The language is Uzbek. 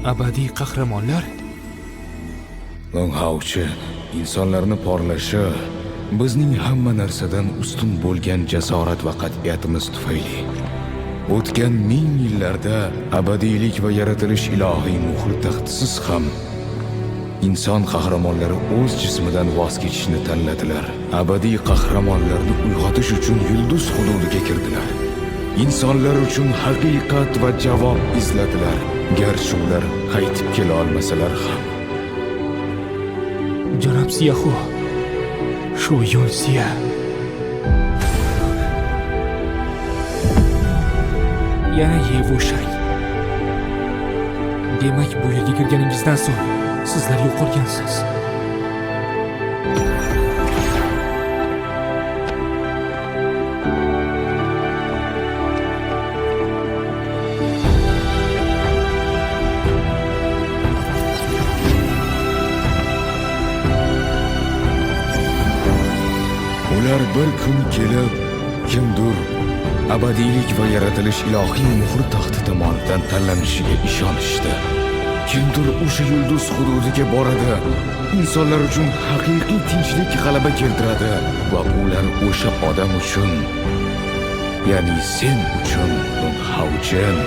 Abadiy qahramonlar? Long Haochen, insonlarni porlashi bizning hamma narsadan ustun bo'lgan jasorat va qat'iyatimiz tufayli. O'tgan ming yillarda abadiylik va yaratilish ilohiy muhri taxtisiz ham inson qahramonlari o'z jismidan voz kechishni tanladilar. Abadiy qahramonlarni uyg'otish uchun yulduz hududiga kirdilar. Insonlar uchun haqiqat va javob izladilar. Garchi ular qaytib kela olmasalar ham. Janob Siyahu, Shu Yunsiya. Yana Ye Wushang. Demak, bu yerga kirganingizdan so'ng sizlar yo'qolgansiz. Ular bir kun kelib, kimdir abadiylik va yaratilish ilohiy muhr taxti tomonidan tanlanishiga ishonishdi. Kimdir o'sha yulduz hududiga boradi, insonlar uchun haqiqiy tinchlik g'alaba keltiradi va ular o'sha odam uchun, ya'ni sen uchun, Haochen.